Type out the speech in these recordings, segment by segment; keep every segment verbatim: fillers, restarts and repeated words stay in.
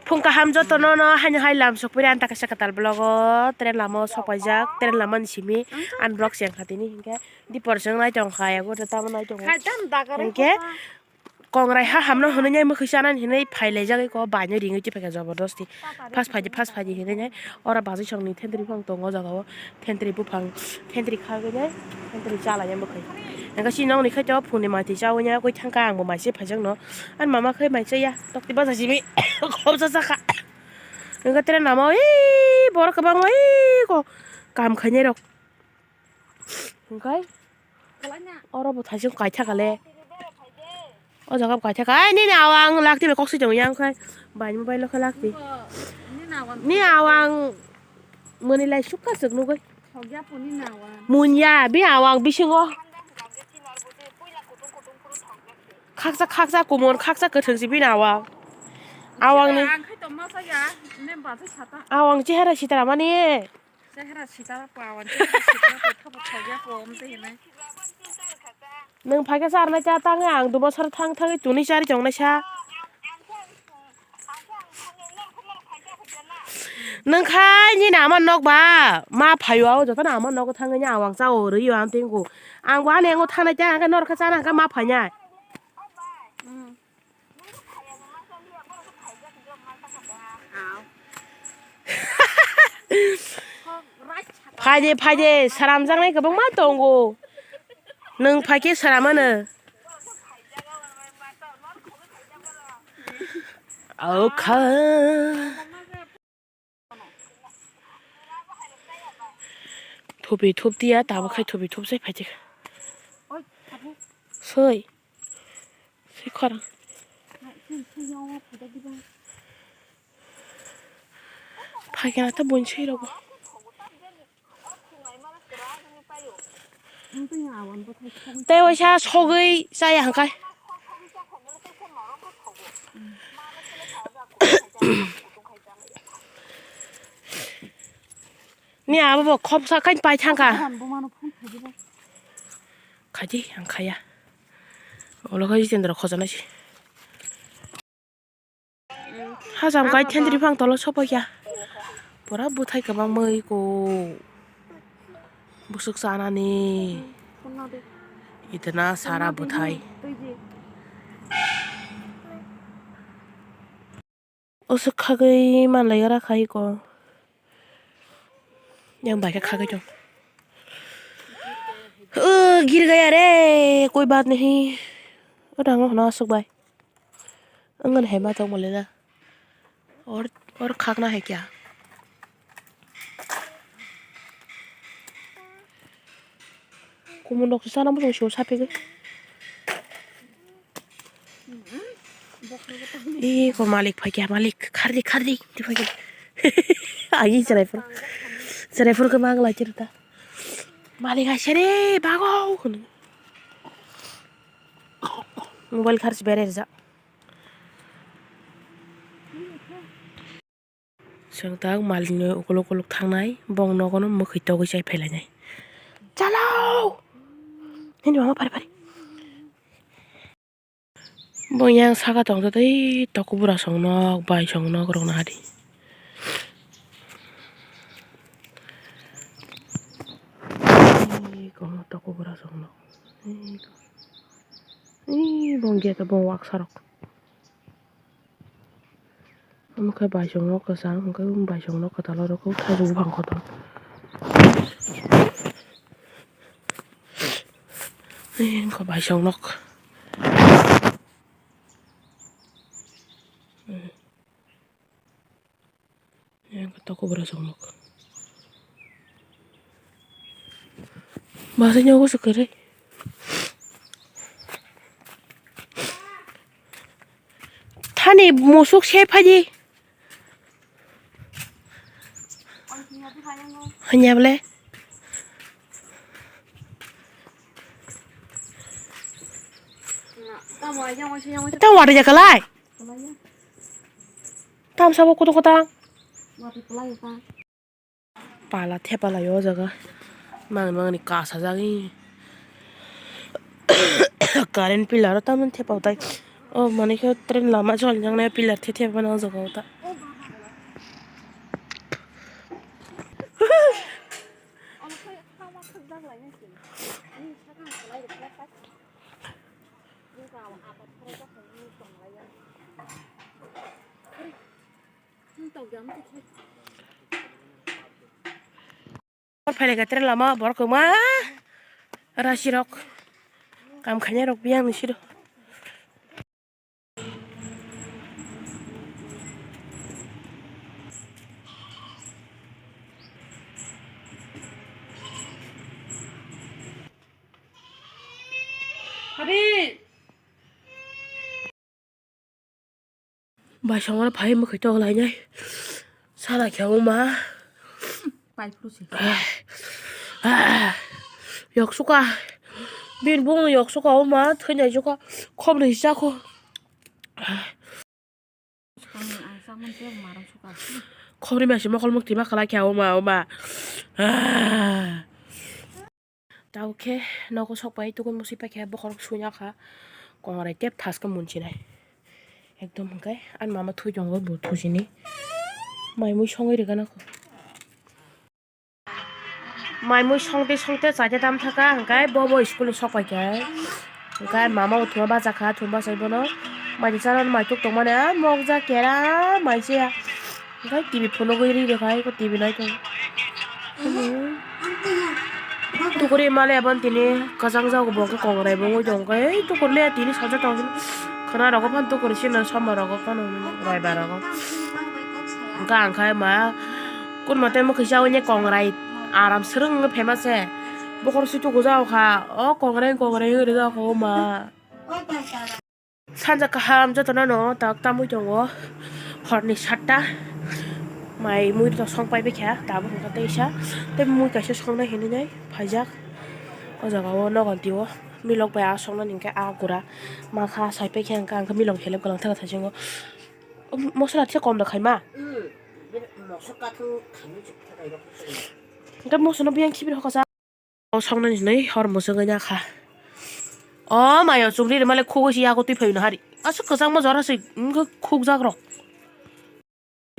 Phung kaham joto no no haino hai lam sokpiri ani ta kaisa kwtal vlog o train lama o sok paijak, train lama ni simi ani vlog se wngkha tini hinkhe dipor se wngnai tongkha yago tamo nai tongo hinkhe kongrai ha hamno hwnwi nai mwkhwi chanani hinwi phailaijak eko baino ringwi tiphaikha jobordosti phas phaidi phas phaidi hinwi nai oro bajwi songni thentwrwi phang tongo o jaga o. Thentwrwi buphang, thentwrwi khagwi nai, thentwrwi chalai ya mwkhwi. Hingke chini nokni khe to phungni mai twi chaui ya, koi thangkha ang bo mai se phaijak no. Ani mama khe mai chaya, tokti baja simi khopsa chakha. Hingke tere nama oi, borok kwbangma oi ko kam khainai rok. Hingke oro bo thaisung kaitha kale. O jaga bo kaitha kha. Ai, nini awang lakti bai kok sui tongo yang khai. Bai mobile khe lakti. Nini awang mani lai sukha suk nugui. Munya, bini awang bisingo. Khaksa, khaksa, kumon, khaksa, kwthwng si bini awang. Awang ni. Awang chehara sitara mani. Chehara sitara po awang, chehara sitara po, thabo thogya po, om te hinai. Nwng phaikhe charnai cha tangwi ang dumo sar thang thangwi tuni chari chongnai sa. Nwng khai nini ama nok ba ma phaio, jotono ama nogo thangwi ni awang cha o rwi o ang tingku. Ang bo ani ango thangnai cha, ang khe norok khe chana hwnkhe ma phainai. Phaide, phaide, saramjaknai kwbangma tongo. Nwng phaikhe saramano. Okha. Thupi thup tiya, tabuk khai thupi thup sai phaidi. Soi. Soi khorang. Phaikhe na ta buin soi rogo. Tei waisa sogwi chaya hwnkhai. Ni abo bo khopsa khai pai thangkha. Khaidi ang khaya. Olo khai Jitendra khojana si. Hajam kai thentri phang tolo sopai kha. Pura bwthai kwbang mui ko. Bwswk chanani. Itana sara bwthai. Oswk khagwi manlai gra khai ko. Yang bai khe khagwi tong. O gir gaya re, koi baat nahi. O dango hwna aswk bai. Wngmani hai ma tongmani na. Or, or khakna hai kya. Kumun rok sana bujung sio sapigwi. Ih, ko malik phaikya, malik, khardi, khardi, di phaikya. Agi cheraipur, cheraipur ke mang lai chirta. Malik asere bago. Mobile kharsi bere rja. Chwng tak malikni ukuluk ukuluk thangnai, bong nogono mwkhwi togwi chai phailainai. Chalo! Nini mama phari phari. Bo yang saka tongtwtwi tokobura song nok, bai song nok rok nahadi. Ih, komo tokobura song nok. Ih, bong gate bong waksarok. Omo khe baisong nok kwchang, hwnkhe baisong nok kwtal oro khe thaichuk buphang kotor. Ee, wngkha baisong nok. Ee, wngkha tokobura song nok. Bwsai nw obo se kwrwi. Thani musuk se phaidi. Hanya bole. Tamo ada jaga lai. Tam sabo kutung kutang. Pala thepa lai o jaga. Mangni mangni kasajak. Current pillar o tamoni thepa o tai. O mani khe train lama choli jaknai pillar the thepa mani o jaga o ta. Hor phailai kha tere lama borok kwbangma rasi rok kam khainai rok biyang ni siro. Bai songwara phai mwkhwi tok lainai. Sala khe wngma. Pai phuru se. Yok suka. Bini bung yok suka wngma thwinai suka. Khobni hisa kho. Ang, ang chamani tei marang suka. Khobni masi mokol mukti ma khala khe wngma wngma. Tabuk khe nogo sok pai tugui musi paikha bokhorok suina kha kongrai tei phaskhe munchinai ekdom hwnkhe ani mama thwi tongo bo thusini mai mui songwi rwgana kho mai mui songte songte chaite tam thaka hwnkhe bobo school o sok paikha hwnkhe mama bo thuma bachakha thuma bachai bono mai chana mai tuk tongmani mokjak kera mai se. Hwnkhe T V phunugwi ri rwkha hai khe T V nai tongo. Tukuri male aboni tini kwchang jago bo khe kongrai bo wngwi tongo khe ei tukur le tini sajak tong khwna rogo phano tukur sino somoi rogo phano raiba rogo. Hwnkhe ang khe ma kunma tei mwkhwi chawi ni kongrai aram swrwng wngwi phaima se bokhorok swi tukujago kha o kongrai kongrai wngwi rwjago kha o ma. Sanja kaham jotono no tak tamwi tongo horni satta mai mui rok song pai baikha tabuk hwnkha teisa tei mui kaisa songnai hinwi nai phaijak o jaga o nogon twi o milok bai a songnani hwnkhe a gura makha sai paikha hwnkhe ang milok helep kwlwng thangkha thaisingo mosola tisa kom da khaima hwnkhe mosono biyang khibir hokacha. O soknani hinwi hor mwswk wngya kha. O mayo chukri rwmale khugwi se yago twi phaino hari. Aswk kwchangma jora se wngkhe khukjak rok.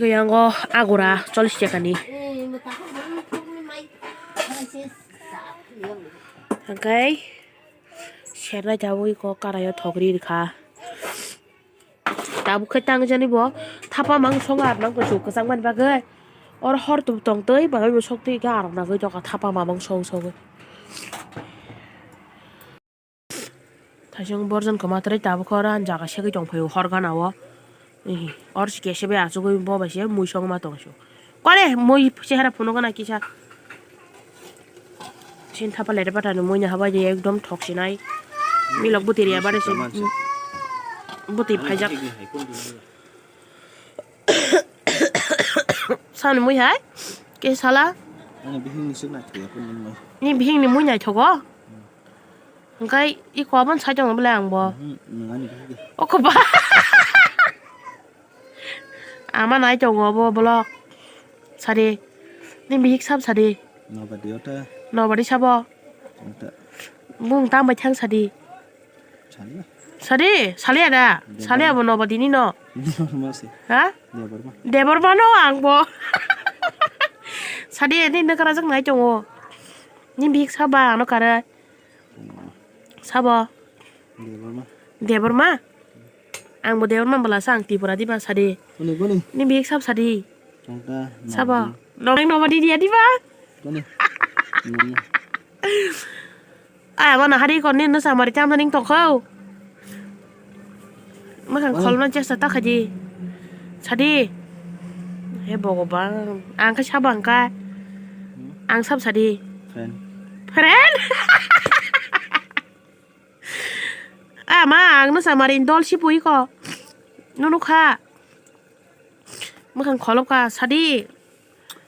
Yango agura chollish taka ni. Hwnkhe sernai tabuk iko karaio thok ri rwkha. Tabuk khe tangjani bo thapa mang songo ar nang kuchuk kwchang mani bagwi. Oro hor tong twi bagwi bo sok twi khe ar nagwi tongkha thapa mamang song sogwi. Thaisong borjon kwma twrwi tabuk oro ani jaga segwi tong phai o hor gana o. Oro se kesa bai achugwi bo bai se mui song ma tong se. Kore mui chehara phunukgana kisa. Sini thapa lere patani mui ni habai di ekdom thok sinai. Milok bwtwi riya bare se bwtwi phaijak. Sani mui hai ke sala. Ani bihing ni sik nai thuya pun ni mui. Ni bihing ni mui nai thogo. Hwnkhe i kobon sai tongo bwle ang bo. Nang ani bihik. O koba. Ama nai tongo bo bolok. Sadi. Ni bihik sab sadi. Nobadi ota. Nobadi sabo. Ota. Bung tam bai thang sadi. Saliya. Sadi, saliya da. Saliya bo nobadi ni no. Deborma se. Ha? Deborma. Deborma no ang bo. Sadi ni nokara jang nai tongo. Ni bihik saba ano kare. Sabo? Debbarma. Debbarma? Ang bo Debbarma bwla sa ang Tripura diba sadi. Kuni, kuni? Ni bihik sab sadi. Tongta, sabo? Nobdi. Nobdi dia diba? Kuni? Nini. Ah, wana hari koni no samari tam ning tokho. Makan kholna chesta ta khaji. Sadi. He Bhagwan. Ang khe sabo ang kha. Ang sab sadi. Friend. Friend? Ah, ma, ang no samari dol si pui ko. Nunu kha. Makan kholop kha sadi.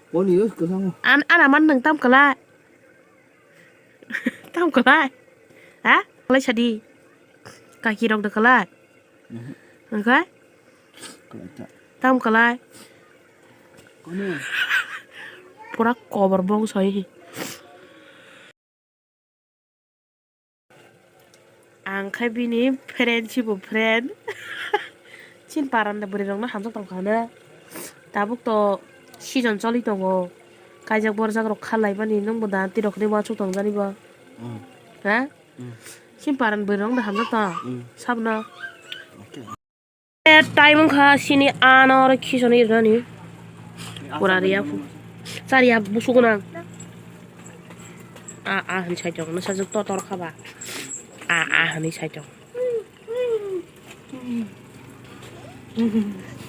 Koni yo kwsang. An, ana man nang tam kala. Tam kwlai? Ha? Kwlai sadi. Kaki rok da kwlai? Mhm. Hwnkhe? Kwlai ta. Tam kwlai? Kono? Pura kobor bong soi. Ang khai bini friend, si bo friend. Chin paranda bwrwi rok no hamjak tong kha na. Tabuk to season choli tongo. Kaijak borjak rok kha lai mani nwng bo da twi rok ni uansuk tong jani bo. Mm. Ha? Mm. Sim paran bwrwi rok da hamjak tong. Mm. Sabno. Okay. Eh, time wngkha sini ano oro khisoni rwnani. Pura riya phu. Chariya busu gwnang. A, a, hwn sai tong. Nwsajwk totor kha ba. A, a, hwnwi sai tong.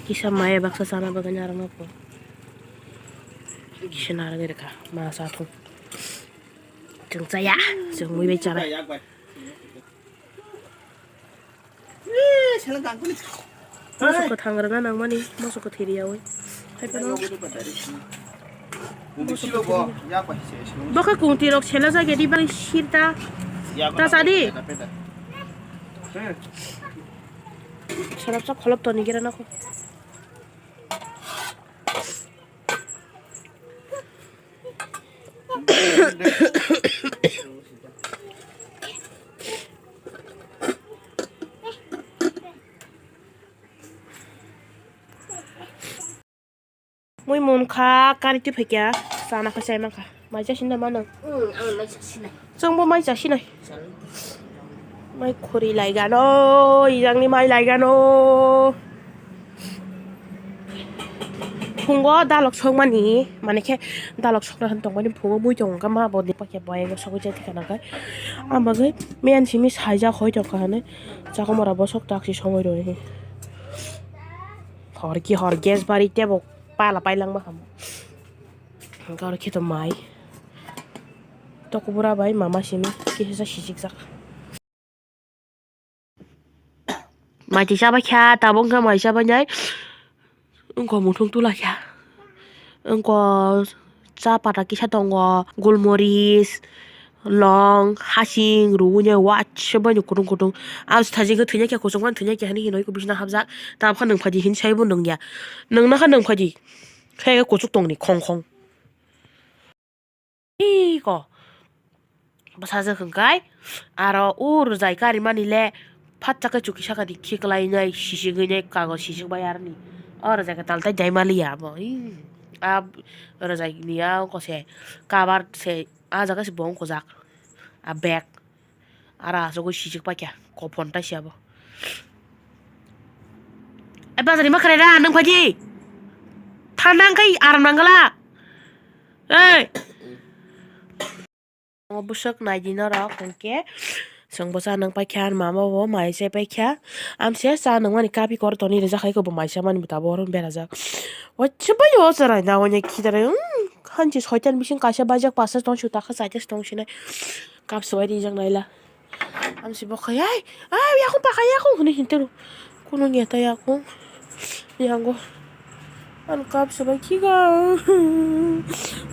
Kisa maya baksa chana bagwi narwkna pho. Kisa narwgwi rwkha, ma cha thung. Chwng chaya, chwng mui bai chanai. Moso kwthang rwna nangmani, moso kwthwi riyawi. Haiphano. Bo khe kungtwi rok sela jagedi bai sirta. Ta sadi. Sarap sa kholop toni gira nako. Mui munkha, kari twi phaikha, chana khe chai mankha. Mai cha sinai mano. Hmm, ang mai cha sinai. Chwngbo mai cha sinai. Chalo. Mai khuri laigano, ijangni mai laigano. Phungo dalok sokmani, mane khe dalok sokna han tongmani phungo mui tongo khe ma bo de pakya boyego sogwi chai thika nangkhe. Ang bagwi miyan simi saijak hoi tongkha hwnwi chakomora bosok taksi songwi rwi. Hor ki hor gas bari tebo pala pailangma hamo. Hwnkhe oro khe to mai. Tokbura bai mama simi kisa sisikjak. Mai twi chabai kha, tabuk wngkha mai chabai nai. Wngkha muthung tula kha. Wngkha cha pata kisa tongo, gulmoris, long, hasing, rwui nai waisa bai no kutung kutung. Ang sajagwi thwinai kha, kuchukmani thwinai kha hinwi hino eko bisina hapjak. Tabukha nwng phaidi hinwi saibo nungya. Nungna kha nwng phaidi. Khe kuchuk tongni khong khong. Iko. Bwsajwk hwnkhe aro o rwjai karimani le phatsa khe chuki saka di khiklai nai sisigwi nai kagoj sisik bai aroni. O rwjai khe tal tai dai maliya abo. Ih, a rwjai ni a ongko se cover se a jaga se bo ongkojak a bag. Aro asugwi sijik paikha, kophon taisi abo. Ai, bazar ni ma kharai da, nwng phaidi. Thanda wngkha, aram nangla. Ei. Omo bwswk naidi norok, hwnkhe chwng bo cha nang paikha, ani mama bo mai chai paikha. Amse cha nangmani kapi kor toni rijak hai, eko bo mai cha mani bo tabuk oro berajak. Waisa bai o chwrai na, onek khidarai, hmm, hanchi soitan bising kaisa bajak, pasta tong su, takha chaita se tong sinai. Cup swbai rijak naila. Amsi bo khai, "Ai, ai, yakung pakha yakung," hwnwi hintero. Kuno neta yakung, yango. Ano cup swbai khiga.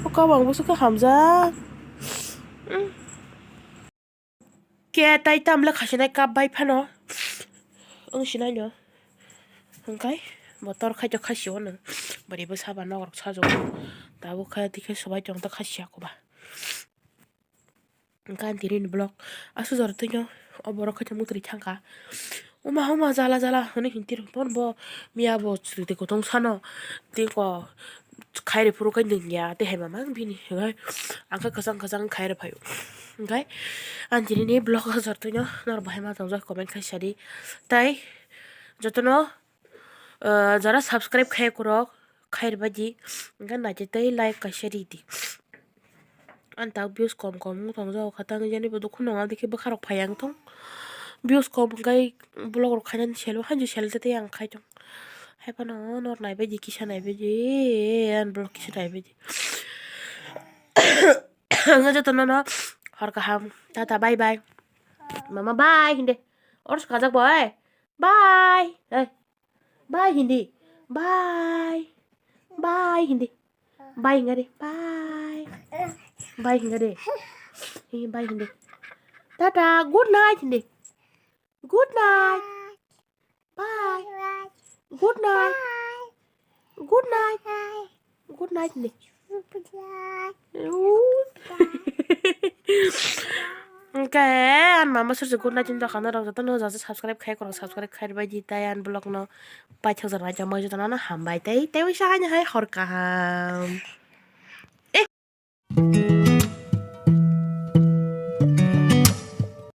O cup ang bwswk khe hamjak. Khe tai tamle khasinai cup bai phano. Wng sinai no. Hwnkhe bo tor khai to khasi ono. Bwrwi bwsa ba nok rok sajok. Tabuk khe tikhe swbai tong ta khasi ako ba. Hwnkhe ani tini ni vlog aswk jora twi no o borok khe tongma twrwi thangkha. Uma uma jala jala hwnwi hinti rw ton bo miya bo chwrwtwi kotong sano tei ko khairi phuru khe nwngya tei hai mama bini hwnkhe ang khe kwchang kwchang khairi phaio. Hwnkhe ani tini ni vlog aswk jora twi no norok bahai ma tongjak comment khai sadi tei jotono. Ah, jara subscribe khai kwrwk khai rwbaidi, hwnkhe naitwi tei like kaisa ridi. Ani tak views kom kom wng tong jao kha, tang jani bo dukhu nung, adikhe bwkha rok phai ang thung. Views kom hwnkhe vlog rok khainani selo, hanjo sel tei ang khai thung. Hai phano nor naibaidi, kisa naibaidi, ani vlog kisa naibaidi. Hwnkhe jotono no hor kaham, tata, bye bye. Mama, bye hindi. Oro se kajak bo, eh. Bye. Eh. Bye hindi. Bye. Bye hindi. Bye hinga de. Bye. Bye hinga de. Hi, bye hindi. Tata, good night hindi. Good night. Bye. Good night. Good night. Good night hindi. Hwnkhe ani mama sir se good night hinwi tongkha, norok jotono jaja subscribe khai kwrwng subscribe khai rwbaidi, tei ani vlog no paithak jora naitongma jotono no hambai tei tei waisa haino hai hor kaham.